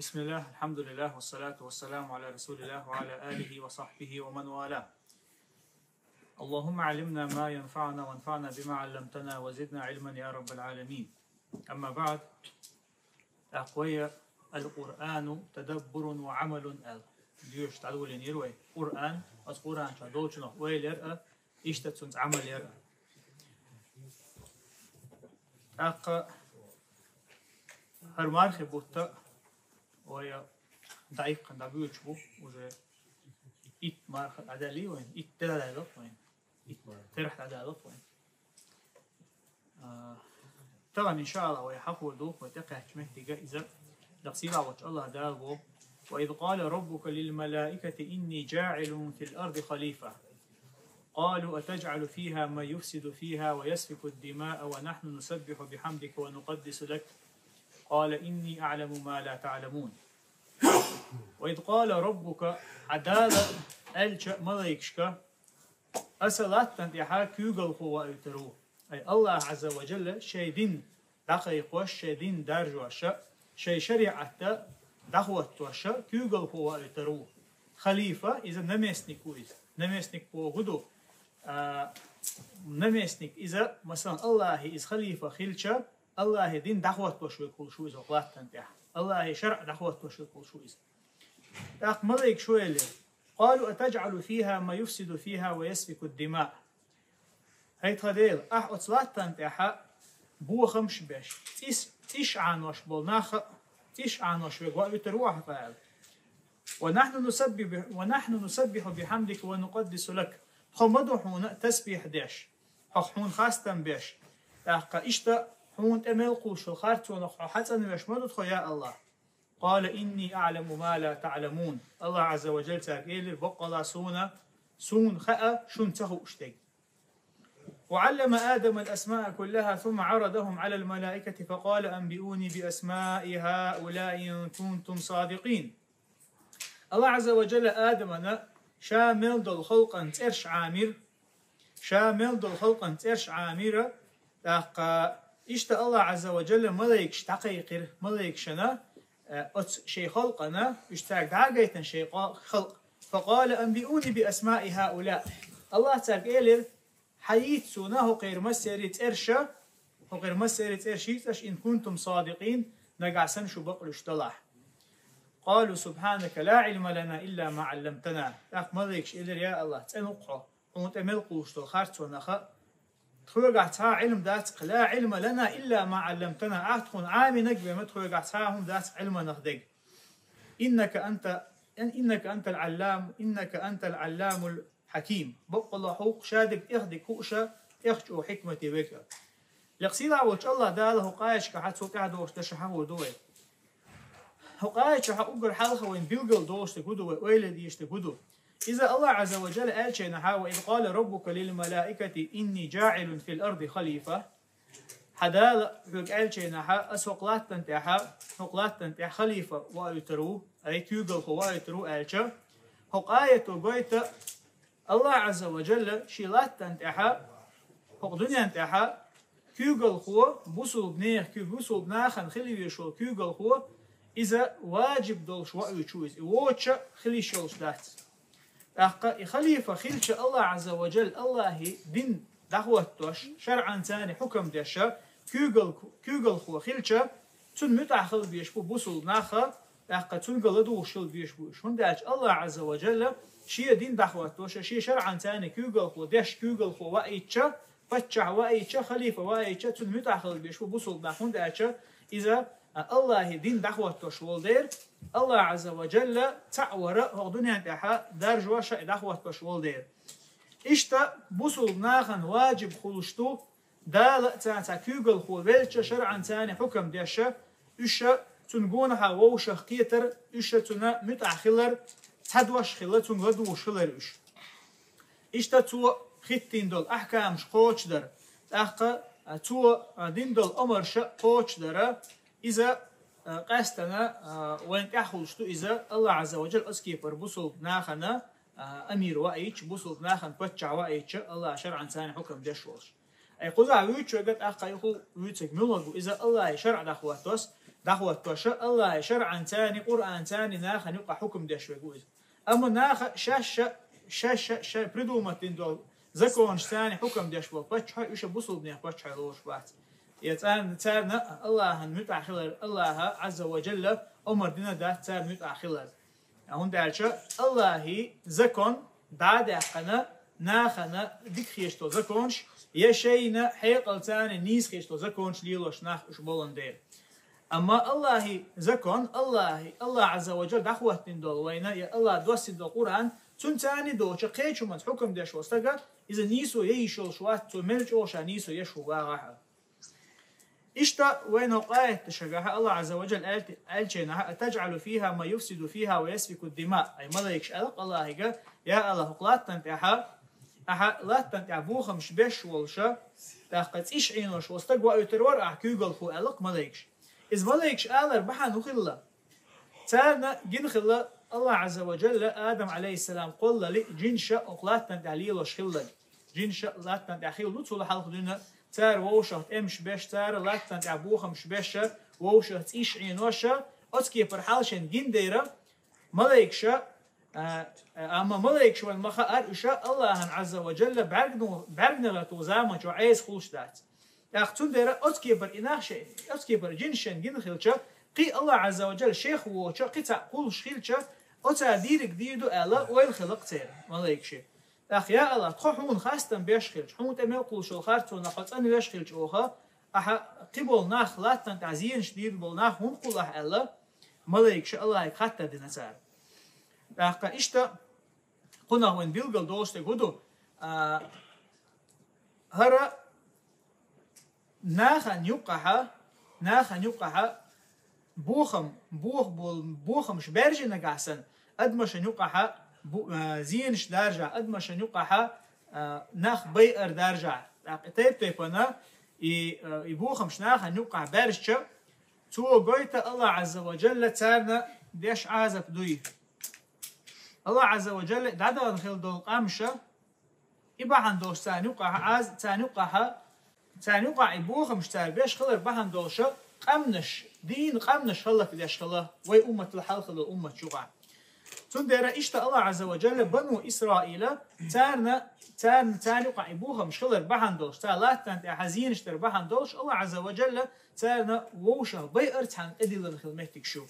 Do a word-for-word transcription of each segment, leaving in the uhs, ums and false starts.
بسم الله، الحمد لله، والصلاة والسلام على رسول الله وعلى آله وصحبه ومن والاه. اللهم علمنا ما ينفعنا وانفعنا بما علمتنا وزدنا علما يا رب العالمين. أما بعد، أخويا، القرآن تدبر وعمل ال. Дуьйцуш дӀадолийна вай. Къуръан, оцу Къуръан чохь долчунах ойла яр а, иштта цуьнца Ӏамал яр а. ТӀаккха хӀара мархи бутт вай дӀаиккхина дӀабоьдуш бу, уже итт марха дӀадаьлла вайн, итт де дӀадаьлла вайн, итт терахь дӀадаьлла вайн. А, тахана, иншааллахӀ, вай хьахор ду, вай тӀекхаьчча меттиге иза, дакъа сийлахь волчу АллахӀ Дала боху: «وإذ قال ربك للملائكة إني جاعل في الأرض خليفة. قالوا أتجعل فيها من يفسد فيها ويسفك الدماء ونحن نسبح بحمدك ونقدس لك. قال إني أعلم ما لا تعلمون. وإذ قال ربك», хьан Дала аьлча малайкашка: «Аса латтана тӀехь куьйгалхо ваийтар ву». Ай, АллахӀ Ӏазза ва Джалла шайн дин дӀакхайкхош, шайн дин даржош, шайн шариӀат дӀахӀоттош куьйгалхо ваийтар ву. Халифа, иза наместник ву иза. Наместник бохург ду, а, наместник иза, масалан, АллахӀан иза халифа хилча, АллахӀан дин дӀахӀоттош верг хуьлуш ву иза хӀокху латтана тӀехь. АллахӀан шарӀ дӀахӀоттош верг хуьлуш ву иза. ТӀаккха малайкаша элира: «قالوا أتجعل فيها من يفسد فيها ويسفك الدماء». ХӀай тхан Дела, ахь оцу латтана тӀехь бохамаш а беш, цӀис-, цӀиш Ӏанош болу нах а, цӀиш Ӏанош верг ваийтар ву ахь, аьлла. «ونحن نسبح، ونحن نسبح بحمدك ونقدس لك». Тхо ма ду хьуна тасбихь деш, хьох хьуна хастам беш, тӀаккха иштта хьуна тӀе мел кхуллуш йолу харцонах хьо хьацӀанвеш ма ду тхо, я АллахӀ. «قال إني أعلم ما لا تعلمون». АллахӀ Ӏазза ва Джалла цаьрга элира: «Баккъалла суна, суна хаьа шуна ца хууш дерг». «وعلم آدم الأسماء كلها ثم عرضهم على الملائكة فقال أنبئوني بأسماء هؤلاء إن كنتم صادقين». АллахӀ Ӏазза ва Джалла Адамана ша мел долу халкъан цӀерш Ӏамийра, ша мел долу халкъан цӀерш Ӏамийра, тӀаккха иштта АллахӀ Ӏазза ва Джалла малайкаш дӀакхайкхира, малайкашна, э, оцу шайн халкъана, уьш цаьрга дӀа а гайтина шайн къа-, халкъ. «فقال أنبئوني بأسماء هؤلاء». АллахӀ цаьрга элира: «Хьайийца суна хӀокхеран массеран цӀерш, хӀокхеран массеран цӀерш йийцалаш, إن كنتم صادقين, нагахь санна шу бакълуьйш далахь». «قالوا سبحانك لا علم لنا إلا ما علمتنا». ТӀаккха малайкаша элира: «Я АллахӀ, цӀена ву-кх хьо, хьуна тӀе мел кхуллуш долу харцонах а, тхоьгахь цхьа а Ӏилма дац-кх, لا علم لنا إلا ما علمتنا, ахь тхуна Ӏамийнарг бен ма тхоьгахь цхьа а хӀума дац-кх Ӏилманах дерг. إنك أنت، إنك أنت العلام، إنك أنت العلام الحكيم. Баккъалла хьо ву-кх ша дерг тӀех дика хууш, тӀех чӀогӀа хьикмате верг». Лекха сийлахь волчу АллахӀ Дала хӀокху аяташкахь цо тӀаьхьадохуш дерш хьахор ду вай. ХӀокху аяташкахь уггар хьалха вайна билгал долуш дерг хӀун ду вай, ойла дезаш дерг хӀун ду? Иза АллахӀ Ӏазза ва Джалла аьллачу хенахь: «وإذ قال ربك للملائكة إني جاعل في الأرض خليفة». Хьан Дала хьоьга аьллачу хенахь: «Аса хӀокху латтана тӀехь, хӀокху латтана тӀехь халифа ваийтар ву, ай, куьйгалхо ваийтар ву», аьлча, хӀокху аято гойту АллахӀ Ӏазза ва Джалла шен латтана тӀехь, хӀокху дуьнен тӀехь куьйгалхо, бусулба нехан куь-, бусулба нахана хила везаш волу куьйгалхо, иза ваджиб долуш ваийташ ву иза, и воцуш а хила йиш йолуш дац. ТӀаккха и халифа хилча АллахӀ Ӏазза ва Джалла, АллахӀан дин дӀахӀоттош, шарӀанца хьукам деш, куьйгал-, куьйгалхо хилча, цунна муьтӀахь хила безаш бу бусулба нах а, тӀаккха цуьнга ладугӀуш хила безаш бу уьш. ХӀунда аьлча АллахӀ Ӏазза ва Джалла шен дин дӀахӀоттош, шен шарӀанца куьйгалхо деш, куьйгалхо ваийтча, паччахь ваийтча, халифа ваийтча, цунна муьтӀахь хила безаш бу бусулба нах, хӀунда аьлча иза, а, АллахӀан дин дӀахӀоттош волу дера, АллахӀ Ӏазза ва Джалла цхьаъ вара хӀокху дуьнен тӀехь даржош а дӀахӀоттош волу дера. Иштта бусулба нахана ваджиб хуьлуш ду, Дала а царна цхьа куьйгалхо велча, шарӀанца хьукам деш, уьш а цунна гонахьа вовшах кхетар, уьш а цунна муьтӀахь хилар, цхьа дош хилла, цуьнга ладугӀуш хилар уьш. Иштта цо хӀиттийна долу ахькамаш кхочушдар, тӀаккха, а, цо, а, дина долу омарш а кхочушдар, иза, а, къаьстина, а, вайна тӀехь хуьлуш ду иза, АллахӀ Ӏазза ва Джалла оцу кепара бусулба нахана, а, амир ваийтча, бусулба нахана паччахь ваийтча, АллахӀан шарӀанца хьукам деш волуш. Ай, кхузахь вуьйцуш верг а, тӀаккха юха вуьйцург муьлхарг ву? Иза АллахӀан шарӀ дӀахӀоттош, дӀахоттош, Аллахьа шарӀанца, Къуръанца нахана юкъа хьукам деш вег ву иза. Амма наха шаьш-шаьш, шаьш-шаьш придумать дина долу законашца хьукам деш болу паччахьаш, уьш бусулбанех паччахьаш лоруш бац. Я царна, царна Аллахьан муьтӀахь хилар, Аллахьа Ӏазза ва Джалла омар дина дац царна муьтӀахь хилар. ХӀунда аьлча Аллахьан закон дӀа а даьккхина, нахана дика хеташ долу законаш, я шайна хьекъалца нийса хеташ долу законаш лелош нах уьш болун дела. Амма Аллахьан закон, Аллахьа, Аллахьа Ӏазза ва Джалла дӀахоттийна долу вайна, я Аллахьа доссийна долу Къуръан, цуьнца доцуш кхечу хӀуманца хьукам деш волу стага, иза нийсо яйиш йолуш вац, цо мел чӀогӀа ша нийсо еш ву вагӀахь а. Иштта вайна хӀокху аяташкахь Аллахьа Ӏазза ва Джалла аьлти-, аьллачу хенахь: «أتجعل فيها من يفسد فيها ويسفك الدماء». Ай малайкаш аьлла Аллахьига: «Я Аллахь, хӀокху латтана тӀехь, ахьа латтана тӀехь бохамаш беш волуша, тӀаккха цӀиш Ӏенош волу стаг ваийтур вара ахьа куьйгалхо», аьлла малайкаш. Иза малайкаш алар бахьана хӀун хилла? Царна гина хилла Аллахьа Ӏазза ва Джалла Адам Ӏалайхиссалам кхоллале, жинаш хӀокху латтана тӀехь лелош хилларг. Жинаш латтана тӀехь хилла ду цул хьалха дуьйна, цара вовшах тӀемаш беш, цара латтана тӀехь бохамаш беш, вовшах цӀиш Ӏенош, оцу кепара хьал шайна гина дера, малайкаша, а, а, амма малайкаш вайна ма хаара, уьш Аллахьан Ӏазза ва Джалла бӀаьргано-, бӀаьргнегӀар ту заманчохь Ӏеса хуьлуш дац. ТӀаккха цундела оцу кепара и нах шайн, оцу кепара жинаш шайна гина хилча, кхин Аллахьа Ӏазза ва Джалла шех воцуш, кхин цхьаъ кхуллуш хилча, оцара дийриг дийр ду аьлла, ойла хилла-кх церан малайкашна. ТӀаккха: «Я Аллахь, тхо хьуна хастам беш хилча, хьуна тӀе мел кхуллуш йолу харцонах хьо цӀанвеш хилча оха, ахьа кхиболу нах, латтана тӀехь зенаш дийр болу нах хӀунда кхуллу ахь?» аьлла, малайкаша Аллахьига хаттар дина цара. ТӀаккха иштта кхунах вайн билгал долуш дерг хӀун ду? А, хӀара нахана юккъахьа, нахана юккъахьа бохам, бох-, бо-, бохамаш баьржина нагахь санна, адамашна юккъахьа бу-, а, зенаш даржахь, адамашна юккъахьа, а, нах байар даржахь. ТӀаккха тайп-тайпана и, а, и бохамаш нахана юккъахьа баьржича, цо гойту Аллахьа Ӏазза ва Джалла царна деш Ӏазап дуй. Аллахьа Ӏазза ва Джалла дӀадахана хилла долу къаьмнаша, и бахьана долуш царна юккъахьа Ӏаз-, царна юккъахьа, царна юккъахь и бохамаш цара беш хилар бахьана долуша, къаьмнаш, дийна къаьмнаш хӀаллакдеш хилла вай умматал хьалха долу умматаш юкъахь. Цундела иштта Аллахьа Ӏазза ва Джалла Бану Исраила, царна, царна, царна юккъахь и бохамаш хилар бахьана долуш, цара латтана тӀехь зенаш дар бахьана долуш, Аллахьа Ӏазза ва Джалла царна вовшах байар цхьаьна тӀедиллина хилла меттигаш ю.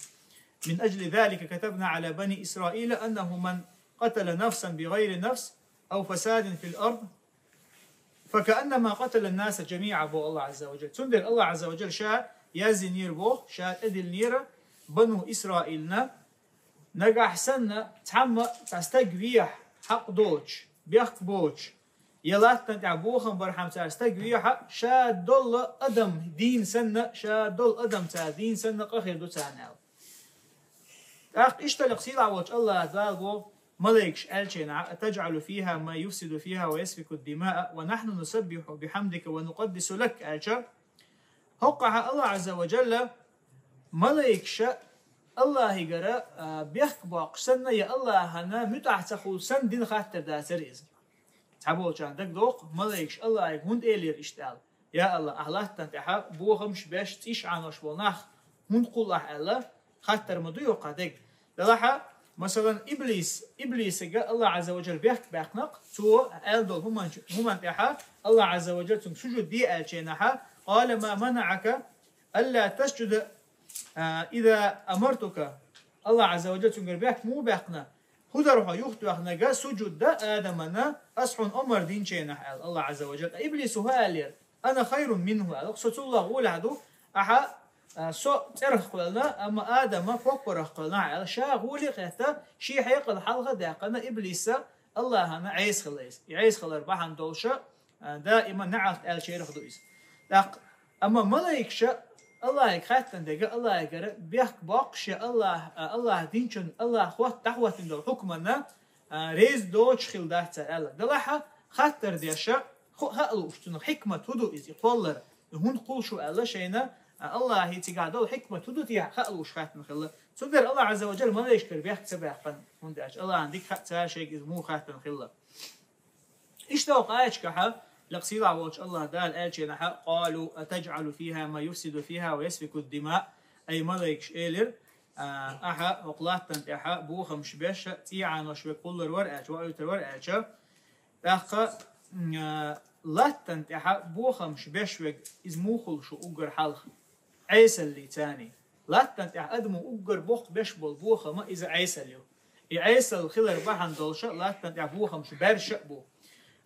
«من أجل ذلك كتبنا على بني إسرائيل أنه من قتل نفسا بغير نفس أو فساد في الأرض فكأنما قتل الناس جميعا», боху Аллахьа Ӏазза ва Джалла. Цундела Аллахьа Ӏазза ва Джалла ша яздинера боху, ша тӀедиллинера Бану Исраилна, нагахь санна цхьамма цхьа стаг вехьа, хьакъ доцуш, бехк боцуш, я латтана тӀехь бохам бархьама цара стаг вехьа, ша долу адам дийна санна, ша долу адам цара дийна санна къа хир ду царна аьлла. ТӀаккха иштта лекха сийлахь волчу Аллахьа Дала боху малайкаш аьллачу хенахь: «أتجعل فيها من يفسد فيها ويسفك الدماء ونحن نسبح بحمدك ونقدس لك», аьлча, хӀоккхахьа Аллахьа Ӏазза ва Джалла малайкаша Аллахьигара, а, бехк боккхуш санна, я Аллахьана муьтӀахь ца хуьлу санна дина хаттар дацара иза. Цхьаболчарна дагадогӀу, малайкаш Аллахьига хӀунда элира иштта аьлла: «Я Аллахь, ахь латтана тӀехьа бохамаш беш, цӀиш Ӏанош болу нах хӀунда кхуллу ахь?» аьлла, хаттар ма ду йоккха дерг. Делахьа, масалан, Иблис, Иблисага Аллахьа Ӏазза ва Джалла бехк баьккхина-кх, цо аьлла долу хӀуманчу-, хӀуманна тӀехьа Аллахьа Ӏазза ва Джалла цуьнга сужуд де аьллачу хенахьа: «قال ما منعك ألا تسجد إذ أمرتك». Аллахьа Ӏазза ва Джалла цуьнгара бехк муха баьккхина? «ХӀун дара хьо юхатоьхнарг сужуд дан Адамана, ас хьуна омар динчу хенахь?» аьлла Аллахьа Ӏазза ва Джалла. Иблисо хӀун аьллера? «أنا خير منه», аьлла, со цулла гӀолехь ду, ахьа, а, со цӀерах кхоьллина, амма Адама поппарах кхоьллина ахьа аьлла. Ша гӀоле а кхетта, шен хьекъал хьалха а даьккхина, Иблиса Аллахьана Ӏеса хилла иза. И Ӏеса хилар бахьана долуша, а, даима неӀалт аьллачарах ду иза. ТӀаккха, амма малайкаша Аллахьига хаьттина дерг, Аллахьигара бехк боккхуш я Аллахь, а, Аллахьа динчун, Аллахьа хотта дӀахӀоттийна долу хьукманна, а, реза доцуш хилла дац цара аьлла. Делахьа хаттар деша, ху-, хаа лууш цунах хьикмат хӀун ду иза, и кхоллар, и хӀунда кхуллуш ву аьлла шайна, а, Аллахьан цигахь долу хьикмат хӀун ду те хаа лууш хаьттина хилла. Цундела Аллахьа Ӏазза ва Джалла малайкашкара бехк ца баьккхина, хӀунда аьлча Аллахьан дика хаьа цара шайга иза муха хаьттина хилла. Иштта оха аячкахьа, лекха сийлахь волчу Аллахьа Дала аьллачу хенахьа: «قالوا أتجعل فيها من يفسد فيها ويسفك الدماء». Ай малайкаш элира, а, ахьа хӀокху латтана тӀехьа бохамаш беш а, цӀий Ӏанош верг хулар вара аьлча, ваийтар вара аьлча, тӀаккха, м, а, латтана тӀехьа бохамаш беш верг, иза муха хуьлу шу уггар хьалха? Ӏесаллица. Латтана тӀехь адамо уггар боккха беш болу бохам иза Ӏесалла ю. И Ӏесалла хилар бахьана долуша латтана тӀехь бохамаш баьрша а бу.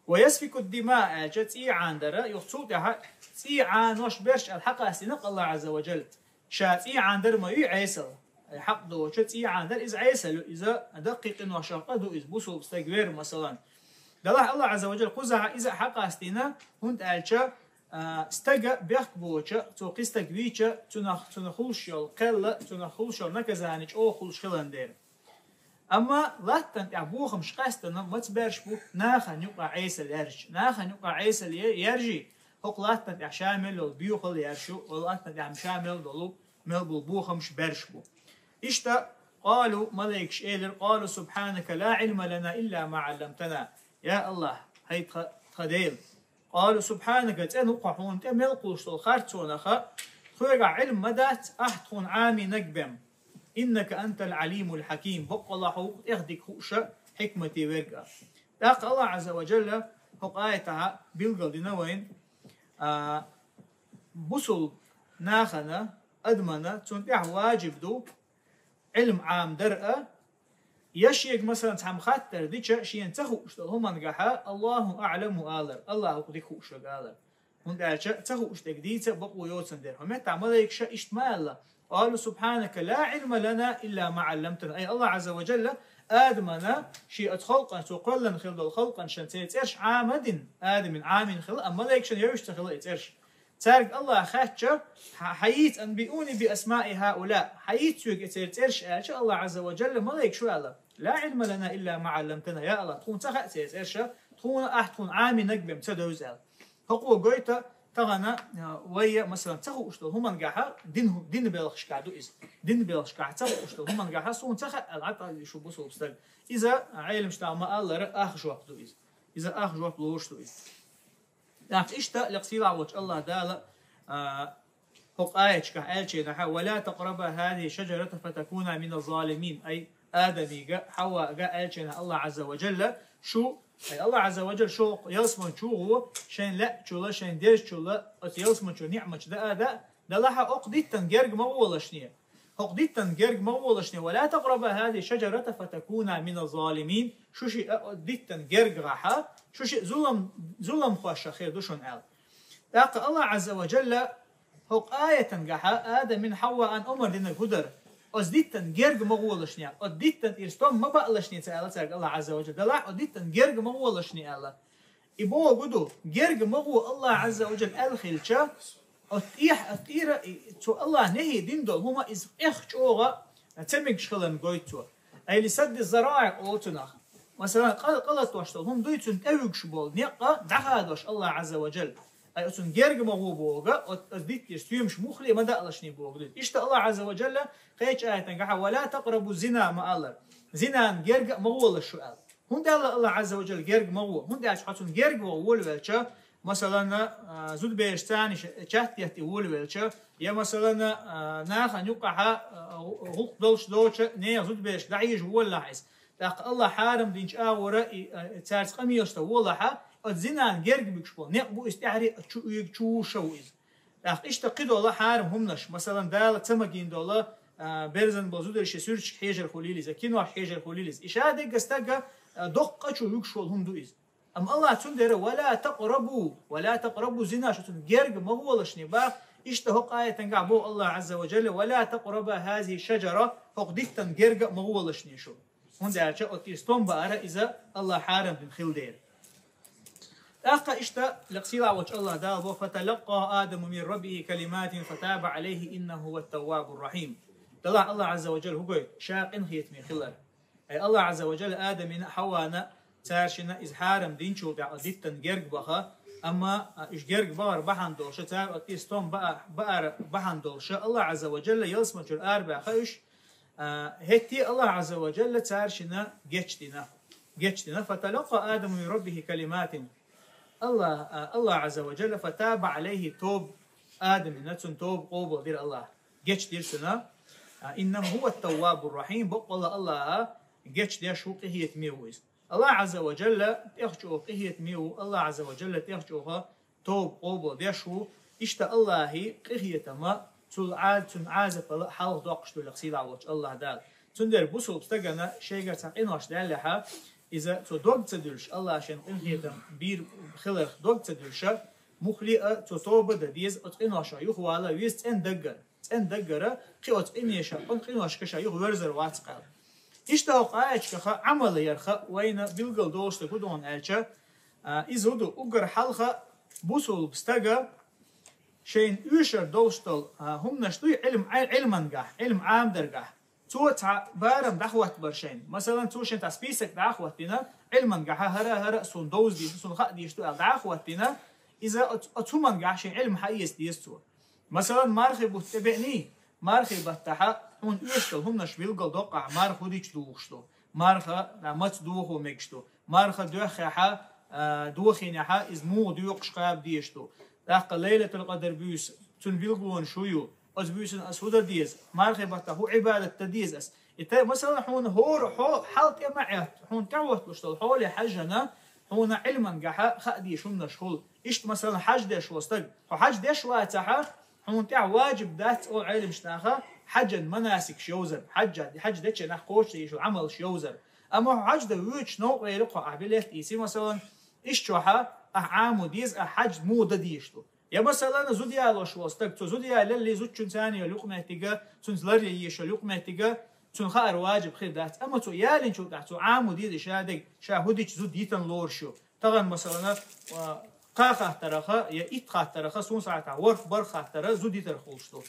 «Ва ясфику ддима», аьлча, цӀий Ӏанадара, юха цул тӀаьхьа цӀий Ӏанош берш аьлла хьакъастийна Аллахь Ӏазза ва Джалла. Ша цӀий Ӏанадар ма ю Ӏесалла. Хьакъ доцу, цӀий Ӏанадар иза Ӏесалла ю, иза даккхий къиношах къа ду иза, бусулба стаг вер, масалан. Делахь Аллахь Ӏазза ва Джалла кхузахь иза а хьакъастийна, хӀунда аьлча, а, стага бехк боцу, цо кхин стаг вийча, цунах, цунах хуьлуш йолу кхел, цунах хуьлуш йолу наказание чӀогӀа хуьлуш хилан дера. Амма латтана тӀехь бохамаш къаьстина маца баьрш бу? Нахана юкъа Ӏесалла яржича. Нахана юкъа Ӏесалла е-, яржий, хӀокху латтана тӀехь ша мел йолу боьхалла яржаш ю, хӀокху латтана тӀехь ша мел долу, мел болу бохамаш баьрш бу. Иштта, къалу, малайкаш элира: «Къалу субхьанака ла Ӏилма лана илла ма Ӏалламтана». Я Аллахь, хӀай тха, тха Дела, къалу субхьанака, цӀена ву-кх хьуна тӀе мел кхуллуш долу харцонах, тхоьгахь Ӏилма ма дац, ахь тхуна Ӏамийнарг бен. Иннака антал Ӏалимул хьаким, баккъалла хьо ву-кх тӀех дика хууш а, хьикмате верг а. ТӀаккха Аллахь Ӏазза ва Джалла хӀокху аятехь билгал дина вайна, а, бусулба нахана, адамана, цунна тӀехь важиб ду Ӏилма Ӏамадар а, я шега, масалан, цхьамма хаттар дича, шена ца хууш долу хӀумангахьа, «Аллаху аӀламу» алар, Аллахь ву-кх дика хууш верг алар. ХӀунда аьлча ца хууш дерг дийца бакъо йоцун дера. ХӀокху меттехь малайкаша иштта ма аьлла: «Къалу субхьанака ла Ӏилма лана илла ма Ӏалламтана». Ай Аллахь Ӏазза ва Джалла, Адамана, шен оцу халкъана, цо кхоьллина хилла долу халкъана шен церан цӀераш Ӏама а дина, Адамана Ӏамийна хилла, амма малайкашна евзаш ца хилла и цӀераш. Цаьрга Аллахь хаьттича: «Хьа-, хьайийца, анбиуни би асмаи хьаула», хьайийца соьга и церан цӀераш аьлча, Аллахь Ӏазза ва Джалла малайкаша аьлла: «Ла Ӏилма лана илла ма Ӏалламтана», я Аллахь, тхуна ца хаьа церан цӀераш, тхуна ахь тхуна Ӏамийнарг бен ца девза аьлла. ХӀокхо гойту тахана, а, вай, масалан, ца хууш долу хӀумангахьа, дин, дин белхашкахь ду иза. Дин белхашкахь ца хууш долу хӀумангахьа, суна ца хаьа аьлла, Ӏа тӀе шу бусулба стаг. Иза Ӏеламнаха ма-аллара, ах жоп ду иза. Иза ах жоп лоруш ду иза. ТӀаккха иштта лекха сийлахь волчу Аллахь Дала, а, хӀокху аяташкахь аьллачу хенахь: «Ва ла такъраба хазихи шаджарата фатакуна мина залимин». Ай, Адамига, Хьаввага аьллачу хенахь Аллахь Ӏазза ва Джалла, шу, ай, Аллахь Ӏазза ва Джалла, шу ялсамани чу гӀо, шайн лаьӀачул, шайн дезачул, оцу ялсамани чу ниӀматаш даа а даа, делахь а хӀокху диттан герга ма гӀолашне. ХӀокху диттан герга ма гӀолашне, «ва ла такъраба хазихи шаджарата фатакуна мина залимин», шу шиъ а оцу диттан герга гӀахьа, шу шиъ зулам, зуламхоша хир ду шуна аьлла. ТӀаккха Аллахь Ӏазза ва Джалла хӀокху аятангахьа Адамин, Хьавваан омра динарг хӀун дара? Оцу диттан герга ма гӀолашне, оцу диттан тӀера стом ма баалашне ца аьлла цаьрга Аллахь Ӏазза ва Джалла, делахь оцу диттан герга ма гӀолашне аьлла. И бохург ду, герга ма гӀо Аллахь Ӏазза ва Джалла аьлла хилча, оцу тӀехь, оцу тӀера, и, цу Аллахь нахьи дина долу хӀума иза тӀех чӀогӀа ца мегаш хиларна гойту цо. Ай ли садди зараи олу цунах. Масалан, къа-, къа латош долу хӀума дуй, цунна тӀевуьгуш болу некъ дӀахадош Аллахь Ӏазза ва Джалла. Ай оцунна герга ма гӀо бохург, оцу, оцу диттан тӀера стоьмаш муххале ма даалашне бохург ду. Иштта Аллахь Ӏазза ва Джалла кхечу аятангахьа: «Ва ла такърабу зина» ма аллара. Зинан герга а ма гӀолаш шу аьлла. ХӀунда аьлла Аллахь Ӏазза ва Джалла герга ма гӀо? ХӀунда аьлча хьо цунна герга ваха волавелча, масалан, а, зудабераш царниш чат етта волавелча, я, масалан, а, нахана юкъахьа, а, гӀуллакх долуш доцуча нехан зудаберашка дӀахьежа волалахь иза. ТӀаккха Аллахь хьарам динчу агӀора и, а, цаьрца къамелаш дан волалахьа, оцу зинан герга буьгуш болу некъ бу иза, тӀаьхьаре а чу уьйгу, чу вуша ву иза. ТӀаккха иштта кхидолу хьарам хӀуманаш, масалан, Дала ца магийна долу, а, берзан болу зударий шен суьрташка хьежар хуьлийла иза, кинош хьежар хуьлийла иза. И ша дегга стага, а, доккха чу вуьгуш волу хӀума ду иза. Амма Аллахь цундела: «Ва ла такърабу, ва ла такърабу зина», шу цунна герга ма гӀолашне баха. Иштта хӀокху аятангахь боху Аллахь Ӏазза ва Джалла: «Ва ла такъраба хазихи шаджара», хӀокху диттан герга а ма гӀолашне шу. ХӀунда аьлча оцу тӀера стом баара иза Аллахь хьарам дина хила дела. ТӀаккха иштта лекха сийлахь волчу Аллахь Дала боху: «Фаталаккъа Адаму мин раббихи калиматин фатаба Ӏалайхи иннаху хӀува ттаввабу ррахьим». Делахь Аллахь Ӏазза ва Джалла хӀун гойту? Ша къинхетаме хилар. Ай Аллахь Ӏазза ва Джалла Адамина, Хьаввана, цара шина иза хьарам динчул тӀаьхьа диттан герга баха, амма, а, уьш герга бахар бахьана долуша, цара оцу тӀера стом баа-, баара бахьана долуша, Аллахь Ӏазза ва Джалла ялсамани чуьра арабаьхна уьш, а, хӀетте Аллахь Ӏазза ва Джалла цара шина гечдина. Гечдина. «Фаталаккъа Адаму мин раббихи калиматин». Аллахь, а, Аллахь Ӏазза ва Джалла: «Фатаба Ӏалайхи», тоба Адамина, цунна тоба къобалдира Аллахь. гечдира цунна. А, «إنه هو التواب الرحيم», бакъволла Аллахӏа гечдеш ву, къинхетаме ву иза. Аллахӏ Ӏазза ва Джалла тӀех чӀогӀа къинхетаме ву, Аллахӏ Ӏазза ва Джалла тӀех чӀогӀа тоба къобалдеш ву. Иштта Аллахӏа къинхетам цул Ӏаз-, цун Ӏазапал хьалха доккхуш ду лекха сийлахь волчу Аллахӏ Дала. Цундела бусулба стагана шайгара цхьа къинош даьллехь, иза цо дог ца дуьллуш, Аллахӏа шен къинхетам бийр хиларх дог ца дуьллуш, муххале а цо тоба дан деза, оцу къиношах юхавала веза цӀена даггара. ЦӀена даггара кхин оцу къиношка, къин-, къиношка ша юхаверзар вац кхел. Иштта хӀокху аяташкахь Ӏамал ярх вайна билгал долуш ду хӀун ду аьлча, а, иза хӀун ду, уггар хьалха бусулба стага шайна оьшур долуш долу, а, хӀуманаш дуй Ӏилм-, Ӏай-, Ӏилмангахь, Ӏилм Ӏамдаргахь. Цо цхьа барам дӀахӀоттабар шайна. Масалан, цо шайна цхьа список дӀахӀоттийна, Ӏилмангахь хӀара-хӀара суна довза деза, суна хаа дезаш ду аьлла дӀахӀоттийна, иза оц-, оцу хӀумангахь шайн Ӏилм хьаэца деза цо. Масалан, мархи бутт тӀе беъний, мархи баттахь хьуна оьшуш долу хӀуманаш билгал доккху ахь, марха хӀун дича духуш ду, марха, а, маца дохо мегаш ду, марха доьххехь, а, дохийнехь, иза муха доькъуш кхаба дезаш ду. ТӀаккха Лайлатул-Къадр буьйса, цуьнан билгалонаш хӀун ю, оцу буьйсанна ас хӀун дан деза, мархи баттахь хӀун Ӏибадат дан деза ас. И тай, масалан, хьуна хӀора хьо-, хьал тӀе ма Ӏетта, хьуна тӀехӀотталуш долу хьоле хьаьжжина, хьуна Ӏилмангахь хаа дезаш хӀуманаш хуьлу. Иштта, масалан, хьаьж деш волу стаг. Хьо хьаьж деш вацахь, хьуна тӀехь ваджиб дац олу Ӏеламчу наха хьаьжан манасикаш йовзар, хьаьжа-, хьаьж дечу нах кхочушдийша Ӏамалш йовзар. Амма хьо хьаьж дан воьдуш новкъа вер кхо ахь билет ийси, масалан, иштта чохь ахь Ӏамо деза, ахь хьаьж муха дан дезаш ду. Я, масалан, зуда ялош волу стаг, цо зуда ялале, зудчун царна йолу юкъаметтига, цуьнца лар ян езаш йолу юкъаметтига, цунна хаар ваджиб хир дац. Амма цо ялинчул тӀаьхьа цо Ӏамо деза ша дерг, ша хӀун дича зуда йитан лоруш ю. Тахана, масалана, а, кхаа хаттараха я итт хаттараха, суна сахьтахь ворхӀ-бархӀ хаттара зуда йитарх хуьлуш ду.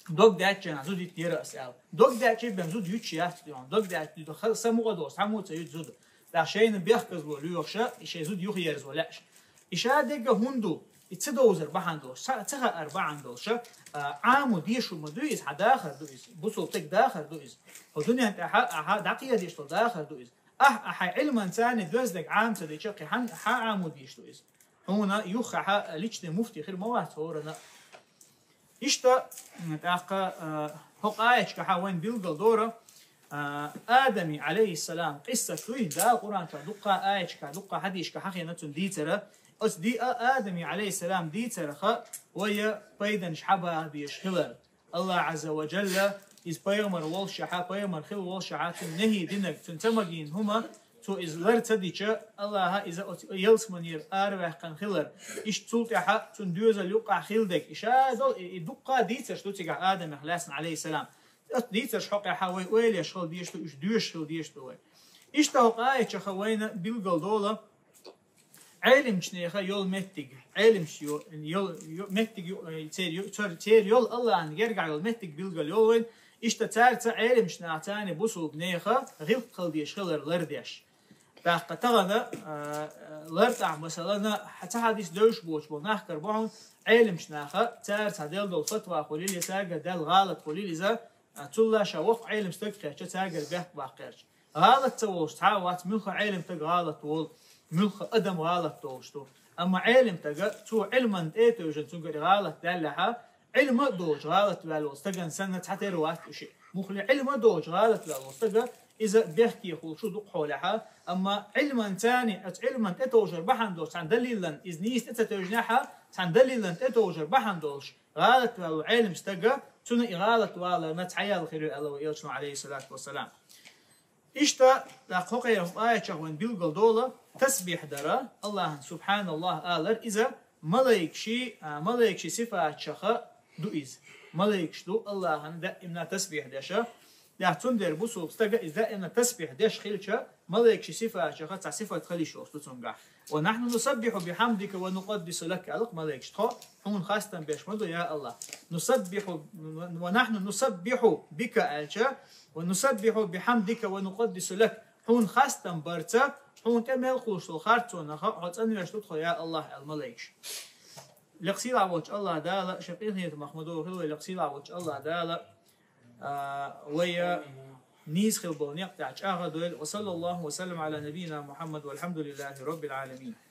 Дог даьчча а зуда йитинера ас аьлла. Дог даьчча бен зуда юьтуш яц тӀехь. Дог даьчча ду ха-, са мукъа долуш, цхьаммо ца юьту зуда. ТӀаккха шайна бехказло лоьхуш, и шайн зуда юхаерзо лаьаш. И ша дерг хӀун ду? И ца довзар бахьана долуш, ца, ца хаар бахьана долуш, а, Ӏамо дезаш хӀума ма дуй иза, хьан дахар ду иза, бусулба стеган дахар ду иза. Хьо дуьнен тӀехь ахьа дӀакхедеш долу дахар ду иза. Ахь, ахь хьайн Ӏилманца доьзна дерг Ӏама ца дича, кхин хьан, хьан Ӏамо дезаш ду иза? Хьуна юххехь личный муфти хир ма вац хӀоранна. Иштта, м, тӀаккха, а, хӀокху аяташкахь вайна билгал дора, а, Адами, алейхиссалам, къиссат дуй, Дала Къуръан чохь дуккха аяташкахь, дуккха хьадисашкахь хьахийна цуьнан дийцара. Оцу ди-, а, Адами, алейхиссалам, дийцарха вай пайданаш хьабаха безаш хилар. Аллахь Ӏазза ва Джалла, иза пайхамар волшехь, пайхамар хила волшехь, цуьнан нахӀий динарг, цуьнан ца магийна хӀума, цо иза лар ца дича, Аллахьа иза оцу ялсаманера араваьккхина хилар. Иштта цул тӀаьхьа цуьнан доьзал юккъахь хилла дерг. И ша долу, и, и дуккха дийцарш ду цигахь Адамех лаьцна, алейхиссалам. Оцу дийцарш хьокъехь вай ойла еш хила дезаш ду, уьш доьшуш хила дезаш ду вай. Иштта хӀокху аяташкахь вайна билгал долу, Ӏеламчу нехан йолу меттиг, Ӏеламчу йо-, йолу, йо-, меттиг йо-, церан йо-, цер-, церан йолу Аллахьан гергахь йолу меттиг билгал йолу вайн, иштта цаьрца Ӏеламчу нахаца бусулба нехан гӀиллакх хила дезаш хилар лардеш. ТӀаккха тахана, а, лартӀахь, масалана, хьан ца хьадис девзаш боцуш болу нах кара бохьун, Ӏеламчу наха цара цхьа делла долу фатва хуьлийла, я цаьргара даьлла гӀалат хуьлийла иза, а, цулла ша воккха Ӏелам стаг кхетча, цаьргара бехк баккха гӀерташ. ГӀалат ца волуш цхьа а вац, муьлхха Ӏелам стаг гӀалат волу, муьлхха адам гӀалат долуш ду. Амма Ӏелам стага, цо Ӏилман тӀе а тевжина, цуьнгара гӀалат даьллехьа, Ӏилма а доцуш гӀалат ваьлла волу стагана санна цхьатера вац уьш. Муххале Ӏилма а доцуш гӀалат ваьлла волу стага, иза бехке хуьлуш ду дукха хьолехьа, амма Ӏилманца, оцу Ӏилман тӀе товжар бахьана долуш, цхьана далиллан, иза нийса тӀе ца тевжинехьа, цхьана далиллан тӀе товжар бахьана долуш, гӀалат ваьлла волу Ӏелам стага, цунна и гӀалат валарна цхьа ял хир ю аьлла вайн элчано, алейхиссалату вассалам. Иштта, тӀаккха хӀокхеран аяташкахь вайн билгал долу, тасбихь дара, Аллахьан субхьаналлахь алар, иза малайкаши, а, малайкаши сифаташкахь ду иза. Малайкаш ду Аллахьан даимна тасбихь деша. ТӀаккха цундела бусулба стага иза даимна тасбихь деш хилча, малайкаши сифаташкахь цхьа сифат хила йиш йолуш ду цуьнгахь. «Ва нахьну нусаббихьу бихьамдика ва нукъаддису лак», аьлла-кх малайкашта, тхо хьуна хастам беш ма ду, я Аллахь. «Нусаббихьу, ва нахьну нусаббихьу бика», аьлча, «ва нусаббихьу бихьамдика ва нукъаддису лак». Хьуна хастам барца, хьуна тӀе мел кхуллуш долу харцонах хьо цӀанвеш ду тхо, я Аллахь, аьлла малайкаш. Лекха сийлахь волчу Аллахь Дала шен къинхетамах ма дохийла вай, лекха сийлахь волчу Аллахь Дала, а, вай нийса хила болу некъ тӀехь чӀагӀ а дойла. Ва саллаллаху ва саллам аля набийина Мухьаммад, валхьамдулиллахи роббил Ӏаламин.